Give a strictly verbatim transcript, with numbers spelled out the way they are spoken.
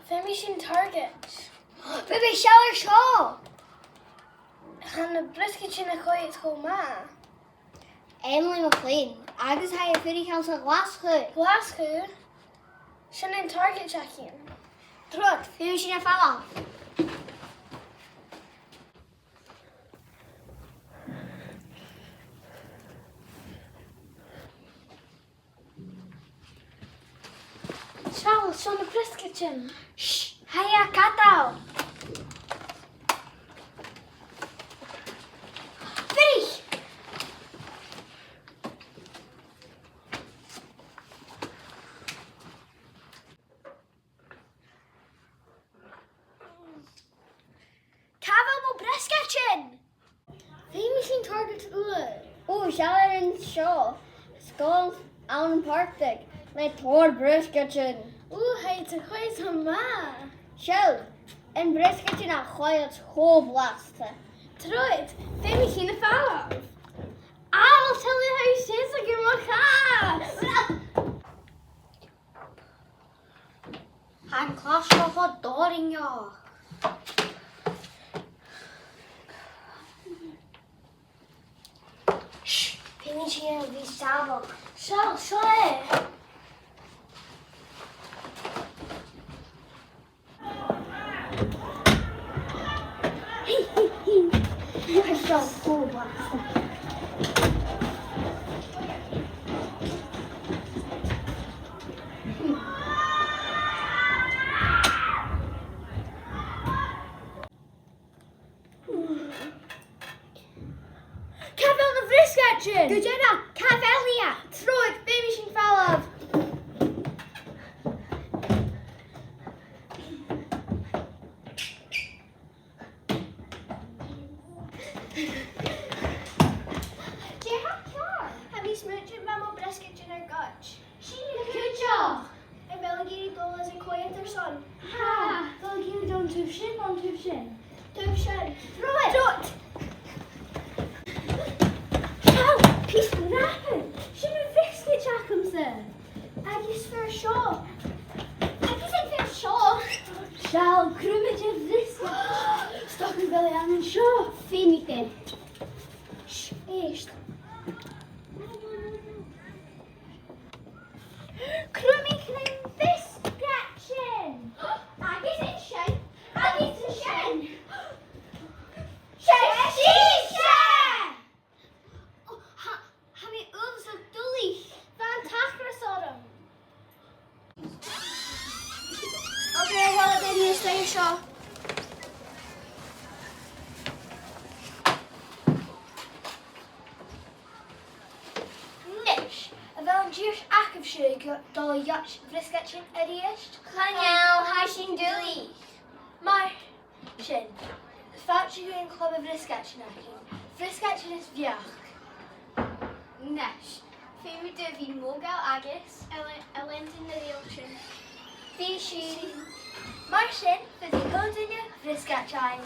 Feumaidh sinn targaid. Bidh mi seall air seo. Tha na briosgaidean a' coimhead cho math. Emily McLean, agus tha i a' fuireach anns a' Ghlaschu. Glaschu? Sin an targaid againn. Trobhad, feumaidh sinn a dh'fhalbh. Seall, seo na briosgaidean. Sh! Tha i a' gabhail. Fuirich! Càit a bheil mo bhriosgaidean? Feumaidh sinn targaid ùr. Ò, seall air an seo. Sgoil ann am Portaig le tòrr briosgaidean. Ò, tha iad a' coimhead cho math. Seall, na briosgaidean a' coimhead cho blasta. Trobhad, feumaidh sinn a dh'fhalbh. Ò, seall, tha seusan aig mo chas. Tha an clas seo cho doirbh. Sh, feumaidh sinn a bhith sàmhach. Seo, seo e. Seo, seo. Càit a bheil na briosgaidean? Gu dearbh, càit a bheil iad? Trobhad, feumaidh sinn falbh. Dè tha ceàrr? Tha mi a' smaoineachadh gu bheil mo bhriosgaidean air goid. Sin cuideachd. A bheil thu ag iarraidh dol às a' choimhead airson? Tha. A bheil thu ag iarraidh dol an taobh sin no an taobh sin? Taobh sin. Trobhad! Dot! Seall, pìos rathad! Sin a' bhriosgaid agamsa! Agus fear seo! Agus an fear seo! Seall, cruinneachadh bhriosgaid! 'S dòcha gu bheil e ann an seo! Feumaidh e. Sh, èist. Cruinneachadh na briosgaid sin! Agus an sin! Agus an sin! 'S e sibhse! Ò, tha, tha mi uabhasach duilich. Bha an t-acras orm. Ok, a h-uile duine, is dòcha seo. Nis, a bheil an t-iongnadh agaibhse gu bheil dol a ghoid bhriosgaidean a-rithist? Chan eil, tha sinn duilich. Mar sin, fàilte gu club a' bhriosgaidean againn. Briosgaidean is beachd. Nis, feumaidh tu a bhith modhail agus a' le-, a' leantainn na riaghailtean. Bidh sinn. Mar sin, faodaidh a h-uile duine briosgaidean.